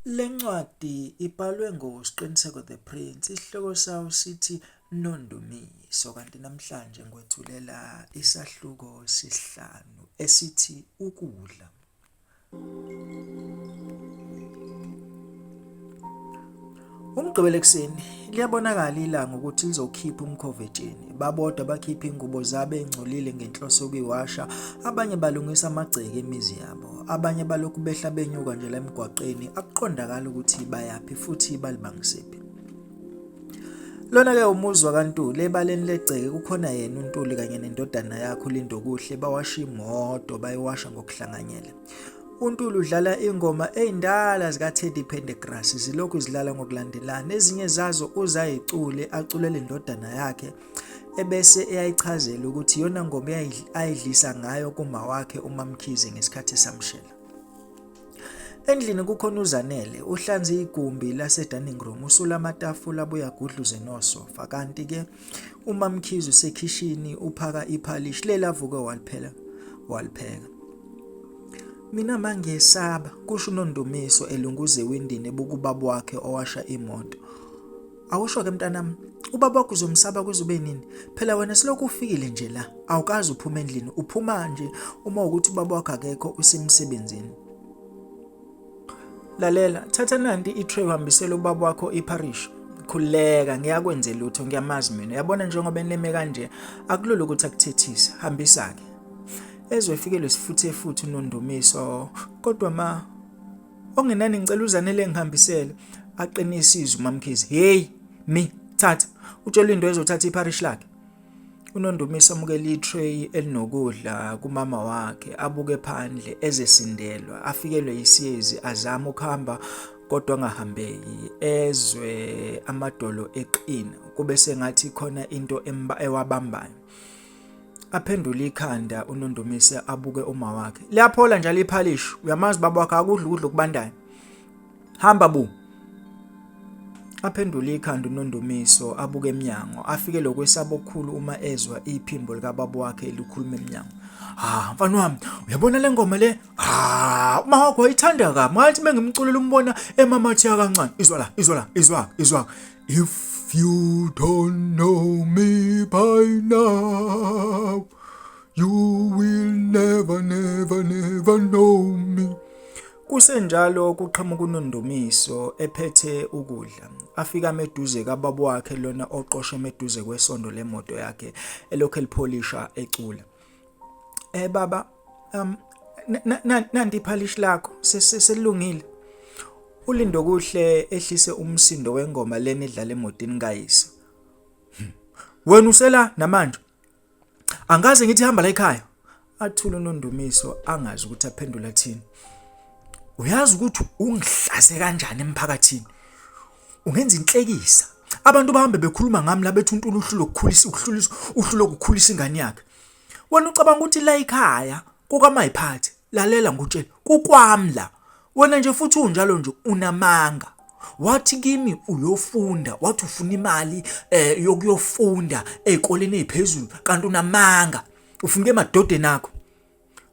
Le ncwadi ibhalwe nguSqiniseko The Prince, isihloko sawo sithi Nondumiso, kanti namhlanje ngikwethulela isahluko sesihlanu esithi Ukudla. UMgqibelo ekuseni liyabonakala ilanga ukuthi lizokhipha umkhovetsheni. Babodwa bakhipha ingubo zabo engcolile ngenhloso yokuyiwasha, abanye balungisa amagceke emizi yabo, abanye balokhu behla benyuka nje la emgwaqeni, akuqondakali ukuthi bayaphi futhi balibangisephi. Lona-ke umuzi wakaNtuli, ebaleni legceke kukhona yena uNtuli kanye nendodana yakhe uLindokuhle bawasha imoto bayiwasha ngokuhlanganyela. UNtuli udlala ingoma ey'ndala zikaTeddy Pendergrass zilokhu zidlala ngokulandelana ezinye zazo uzayicule aculele indodana yakhe ebese eyayichazela ukuthi iyona ngoma ayidlisa ngayo kuma wakhe uMaMkhize ngesikhathi esamshela. Endlini kukhona uZanele, uhlanza igumbi lase-dining room, usula amatafula abuye agudluze nosofa. Kanti-ke uMaMkhize usekhishini uphaka iphalishi leli avuke waliphela walipheka. Mina mangiyesaba, kusho uNondumiso elunguza ewindini ebuka ubaba wakhe owasha imoto. Awusho-ke mntanami, ubaba wakho uzomsaba kuze ube nini? Phela wena silokhu ufikile nje la, awukaze uphume endlini, uphuma nje uma ukuthi ubaba wakho akekho usemsebenzini. Lalela, thatha nanti i-tray uhambisele ubaba wakho ipharishi. Khululeka, ngiyakwenze lutho, ngiyamazi mina. Uyabona njengoba eneme kanje, akulula ukuthi akuthethise. Hambisa-ke. Ezwe efikelwe sifuthe futhi uNondumiso, kodwa ma Okungenani ngicela uZanele engihambisele. Aqinise izwi uMaMkhize. Hey, mi, thatha. Utshela into ezothatha ipharishi lakhe. UNondumiso amukela itray elinokudla kumama wakhe, abuke phandle ezesindelwa, afikelwe yisiyezi azame ukuhamba kodwa angahambeki, ezwe amadolo eqina, kube sengathi khona into ewabambayo. Aphendule ikhanda uNondumise abuke uma wakhe. Liyaphola njalo iphalishi. Uyamazi baba wakhe akudla ukudla okubandayo. Hamba bu. Aphendule ikhanda uNondumiso abuke emnyango. Afike lokwesaba okukhulu uma ezwa iphimbo likababa wakhe likhuluma emnyango. Ha, mfana wami, uyabona le ngoma le? Ha, uma wakho wayithanda kabi. Ngathi mengimculela umbona emamatheka kancane. Izwa la, izwa la, izwa, izwa. If you don't know me by now, you will never, never, never know me. Kusenjalo kuqhamuka uNondumiso ephethe ukudla. Afika ameduze kababa wakhe lona oqoshe emeduze kwesondo lemoto yakhe elokhu elipholisha ecula. Eh baba, um nanti iphalishi lakho selungile. ULindokuhle ehlise umsindo wengoma lena edlala emotini kayise. Hmm. Wena usela namanje. Angaze ngithi hamba la ekhaya. Athule uNondumiso angazi ukuthi aphendula athini. Uyazi ukuthi ungihlaze kanjani emphakathini. Ungenza inhlekisa. Abantu bahambe bekhuluma ngami la bethi uNtulu uhlulwe ukukhulisa ukuhlulisa uhlulwe ukukhulisa ingane yakhe. Wena ucabanga ukuthi la ekhaya kukamayiphathi lalela ngikutshele kukwami la wena nje futhi unjalo nje unamanga wathi kimi uyofunda wathi ufuna imali eh yokuyofunda ezikoleni eziphezulu kanti unamanga ufuna emadodeni akho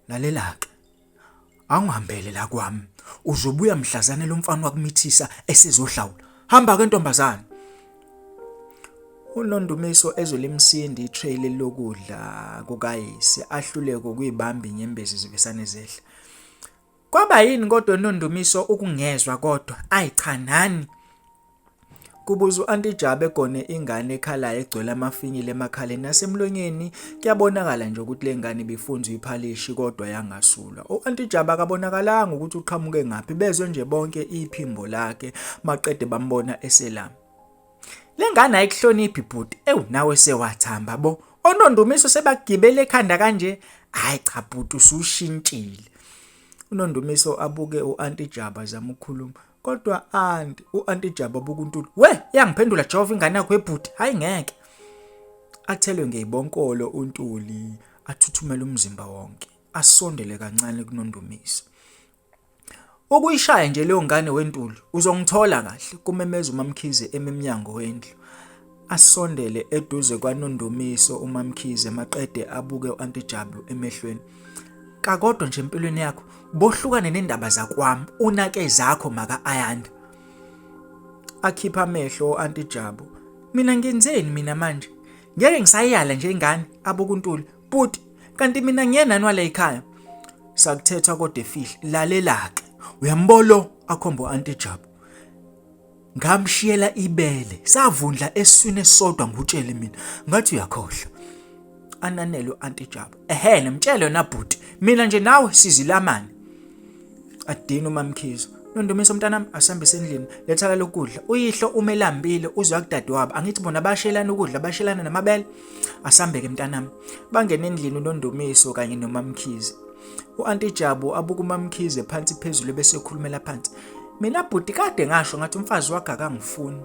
lalela ke angihambele la kwami uzobuya mhlazane lomfana wakumithisa esezohlawula hamba ke ntombazane UNondumiso ezwe limsindi itreyili lokudla kukayise ahluleke ukuyibamba inyembezi zivesane zehla. Kwaba yini kodwa Nondumiso ukungezwa kodwa ayi cha nani. Kubuza u-Anti Jabu egone ingane ekhalayo egcwele amafinyila emakhaleni nasemlonyeni. Kuyabonakala nje ukuthi le ngane ibifunzwa iphalishi kodwa yangasulwa. U-Anti Jabu akabonakalanga ukuthi uqhamuke ngaphi bezwe nje bonke iphimbo lakhe maqede bambona eselama. Le ngane ayikuhloniphi bhuti. Ewu nawe sewathamba bo. Onondumiso sebagibele ekhanda kanje. Hayi cha bhuti usushintshile. UNondumiso abuke u-Anti Jabu azama ukukhuluma. Kodwa anti, u-Anti Jabu abuka uNtuli. We, yangiphendula Jehova ingane yakho ebhuti. Hayi ngeke. Athelwe ngeyibonkolo uNtuli athuthumele umzimba wonke. Asondele kancane kuNondumiso. Ukuyishaya nje leyo ngane wentuli uzongithola kahle kumemeza uMamkhize ememnyango wendlu. Asondele eduze kwaNondumiso uMamkhize maqede abuke u-Anti Jabu emehlweni. Kakodwa nje empilweni yakho bohlukane nendaba zakwami unake zakho maka Ayanda. Akhipha amehlo u-Anti Jabu. Mina ngenzeni mina manje? Ngeke ngisayiyala nje ingane abukuntuli. Bhuti, kanti mina ngiyenani wala ekhaya? Sakuthethwa kodwa efihle. Lalela-ke. Uyambolo akhomba u-Anti Jabu. Ngamshiyela ibele savundla esiswini esisodwa ngutshele mina ngathi uyakhohlwa. Ananele u-Anti Jabu. Ehhe mtshele yona bhuti mina nje nawe sizilamane. Adini uMamkhize. Nondumiso mntanami asihambise endlini letha lokudla. Uyihlo umelambile uzwa kudadewabo angithi bona bashelana ukudla bashelana namabele. Asambeke mntanami. Bangena endlini uNondumiso kanye noMamkhize. U-Anti Jabu abuka uMamkhize phansi phezulu bese ekhulumela phansi. Mina bhuti kade ngasho ngathi umfazi wakhe akangifuni.